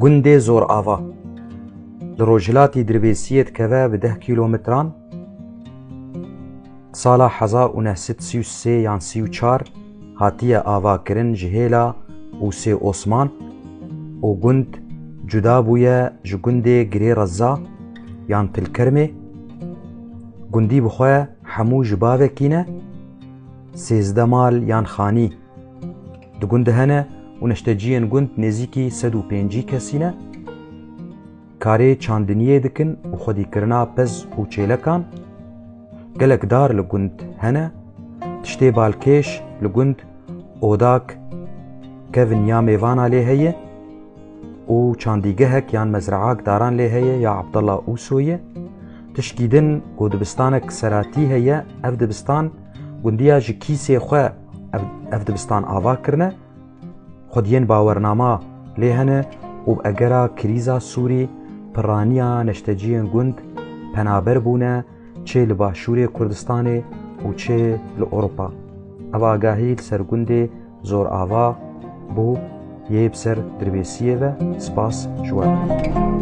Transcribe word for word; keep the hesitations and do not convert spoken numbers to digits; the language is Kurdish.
Gundê Zorava li rojhilatî Dirbêsiyê dikeve bi deh kîlometran. Sala hezar û neh sed sî û sê yan sî û çar hatiye avakirin ji hêla Ûsê Osman û gund cuda bûye ji gundê Girê Reza yan Tilkermê. Gundî bi xwe hemû ji bavekî ne, sêzdeh mal yan xanî di gund hene û neşteciyên gund nêzîkî sed û pêncî kesî ne. Karê çandiniyê dikin û xwedîkirina pez û çêlekan. Gelek dar li gund hene. Tiştê balkêş li gund odak, kevin ya mêvana lê heye û çandîgehek yan mezraak daran lê heye ya Abdullah Ûsoyê. Tişkî din ku dibistanek seratî heye, ev dibistan gundiya ji kîsê xwe ev, ev dibistan ava kirine. Xwediyên bawernama lê hene û bi egera krîza Sûrî piraniya neşteciyên gund penaber bûne, çê li Başûrê Kurdistanê û çê li Ewropa. Ev agahî li ser gundê Zorava bû yê bi ser Dirbêsiyê ve. Spas ji we.